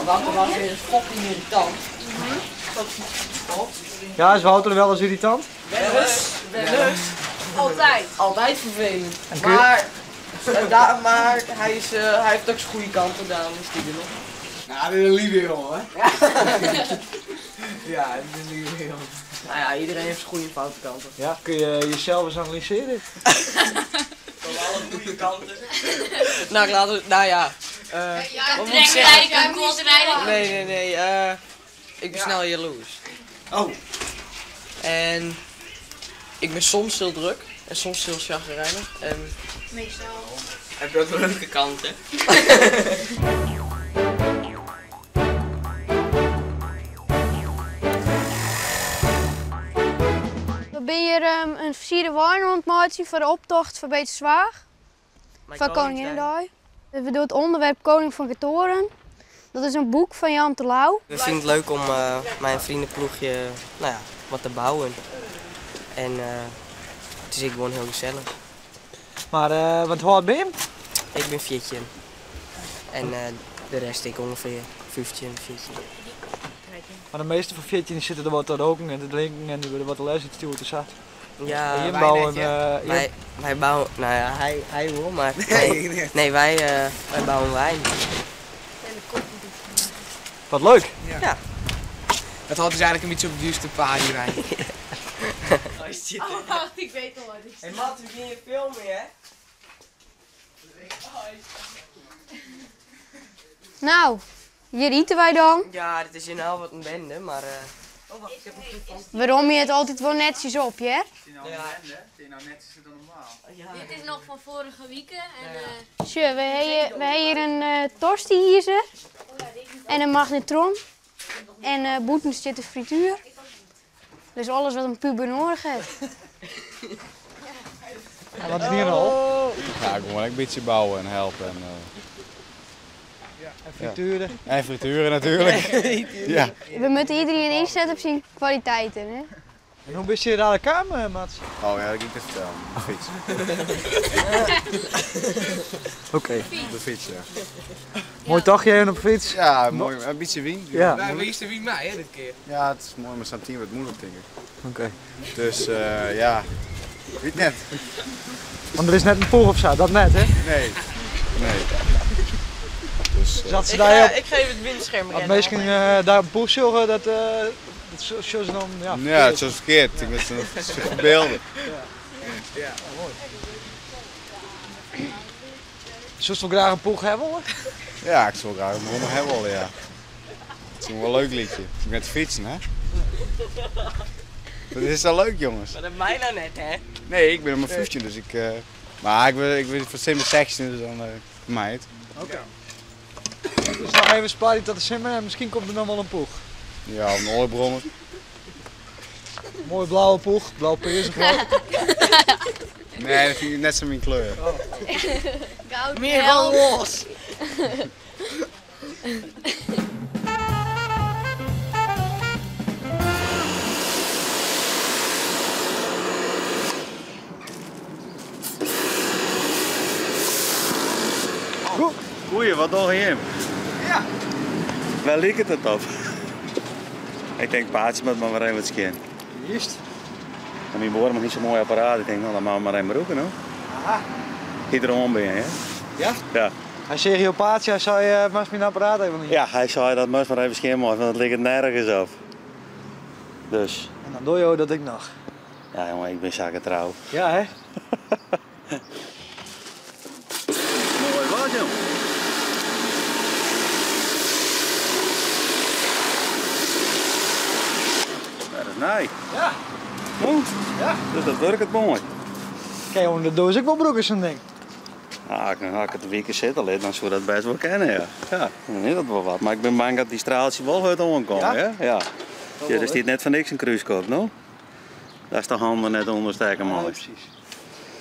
Wouter was weer eens fucking irritant. Ja, is Wouter wel eens irritant? Wel eens, wel eens. Altijd. Altijd vervelend. En kun je- Maar, maar hij heeft ook zijn goede kanten, daarom is die er nog. Nou, dit is een lieve jongen, hè? Ja, dit is een lieve jongen. Nou ja, iedereen heeft zijn goede en foute kanten. Ja, kun je jezelf eens analyseren? Van alle goede kanten. Nou, ik laat het, nou ja. Wat moet ik zeggen? Rijden, kot rijden. Nee, nee, nee. Ik ben snel jaloers. Oh. En ik ben soms heel druk en soms heel chagrijnig. En Meestal. heb je ook leuke kanten. We zijn hier een versierde wijn rondmaatje voor de optocht van Beetsterzwaag. Van Koninginnedag. We doen het onderwerp Koning van Getoren. Dat is een boek van Jan Terlouw. We vinden het leuk om mijn vriendenploegje, nou ja, wat te bouwen. En het is ook gewoon heel gezellig. Maar wat hoe oud ben je? Ik ben 14. En de rest ik ongeveer 15, 14. Maar de meeste van 14 zitten er wat te roken en te drinken en die willen wat te les iets te zat. Ja, En je wij bouwen, net, ja. je- wij bouwen, nou ja, hij wil, maar Nee, nee, ik niet. nee, wij bouwen wijn. Wat leuk! Ja. Ja. Dat had dus eigenlijk een beetje op de duurste paar die wijn. Oh, wacht, ik weet al wat ik Hey Matt, we gingen filmen, hè? Nou, hier eten wij dan. Ja, dit is in al wat een bende, maar oh, wacht, ik heb een goed van. Waarom je het altijd wel netjes op, hè? Ja. Het is nou netjes dan normaal. Ja. Dit is nog van vorige week. En, Tje, we hebben hier een tosti-ijzer en een magnetron. En boeten zit de frituur. Dus alles wat een puber nodig heeft. En wat is hier al? Ja, gewoon een beetje bouwen en helpen. En, En frituren. Ja. En frituren natuurlijk. Ja. We moeten iedereen inzetten op zijn kwaliteiten, hè? En hoe ben je daar de kamer, Mats? Oh ja, dat kan ik niet vertellen. De fiets. Oké. Op de fiets, ja. Mooi dagje en op de fiets. Ja, mooi. Een beetje wind. Ja. Maar wie is de wie mij, hè, dit keer? Ja, het is mooi, maar zo'n team wordt moeilijk, denk ik. Oké. Dus ja, weet net. Want er is net een poel of zo, dat net, hè? Nee. Nee. Dus, Zat ze Ik, daar op? ik geef het windscherm Als rennen. mensen daar een poel zorgen, dat zullen ze dan, ja, Ja, het is verkeerd. Ik ben zo verbeelden. Ja. Ja, mooi. Zou je graag een poeg hebben, hoor? Ja, ik zou graag een brommer hebben, hoor, ja. Het is een wel leuk liedje. Ik ben te fietsen, hè? Dat is al leuk, jongens. Maar dat mij nou net, hè? Nee, ik ben op mijn 15, dus ik... Maar ik ben voor simmer 16, dus dan mij het. Oké. Dus nog even sparen tot de simmer en misschien komt er nog wel een poeg. Ja, een oorbrommer. Mooie blauwe poeg, blauw peers of wat. Nee, dat vind ik net zo mijn kleur. Oh. Goud Meer van los! Goeie, wat doe je hem? Ja. Waar lijkt het op? Ik denk, paardje moet maar even wat skin. Juist. En mijn boer nog niet zo'n mooi apparaat. Ik denk, nou, dan maar maar even roeken, hoor. Aha. Iedereen ben je, hè? Ja? Ja. Hij zei je paardje, hij zei, maar mijn apparaat even niet. Ja, hij zei dat moest maar even skin, want het ligt nergens op. Dus. En dan doe je dat ik nog. Ja, jongen, ik ben zaken trouw. Ja, hè? Mooi wat, jong. Dat is nice. Ja. Goed. Ja. Dus dat werkt het mooi. Kijk, jongen, dat doe ik wel broek is zo'n ding. Nou, als ik het een weekje zit, dan zou dat best wel kennen, ja. Ja, dan is dat wel wat. Maar ik ben bang dat die straaltje wel hard aankomt, Ja? hè? Ja. Dat Ja, wel, er staat net van niks een kruiskop, no? Daar is de handen net onder steken, Ja, mooi. precies.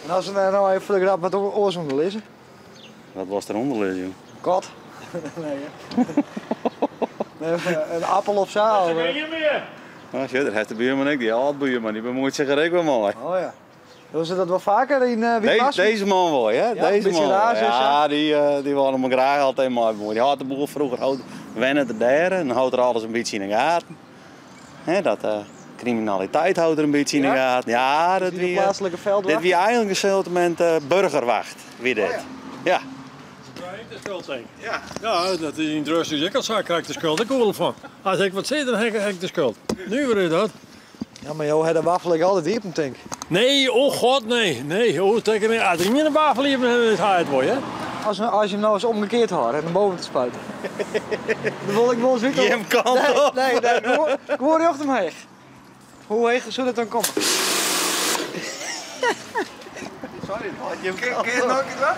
En als we nou even voor de grap wat oors onder lezen? Wat was er onder lezen, joh? Kat. Nee, hè? Nee, een appel of zo. Of, Ah, shit, daar heeft de buurman ook, die oud-buurman, die bemoeit zich er ook wel mooi. Oh ja. Doen ze dat wel vaker in Witwassen? Deze man wel, hè? Ja, Deze een beetje man wel. raar, zo, Ja, die wilde me graag altijd mooi bemoeien. Die had de boel vroeger Wennet er dêr en hâldt er alles in bytsje yn 'e gaten. Hè, dat kriminaliteit hâldt er in bytsje yn 'e gaten. Ja, dat wie. Pleatslike veldwacht. Dit wie eigentlik in soortement burgerwacht, wie dit. Ja. Krij ik de skuld, denk Ja. Ja, dat is yn Drust dus ek al sa, krij ik de skuld ek oeral fan. As ik wat sis, dan ha ik de skuld. Nuver is dat. Ja, mar jo ha de wafel ek altyd iepen, tink. Nee, oh god, nee. Nee, oh, tink ik, as der ien in wafel iepen hat, dan is hy it wol, hear. As, as je hem nou eens omgekeerd hâlde en naar boven te spuiten. Dan wol ik wol eens wite. Jim kant op. Nee, nee, gewoan, gewoan rjocht omheech. Hoe heech soe dat dan komme? Sorry, Jim Kin, kin je het nog een keer dwaan?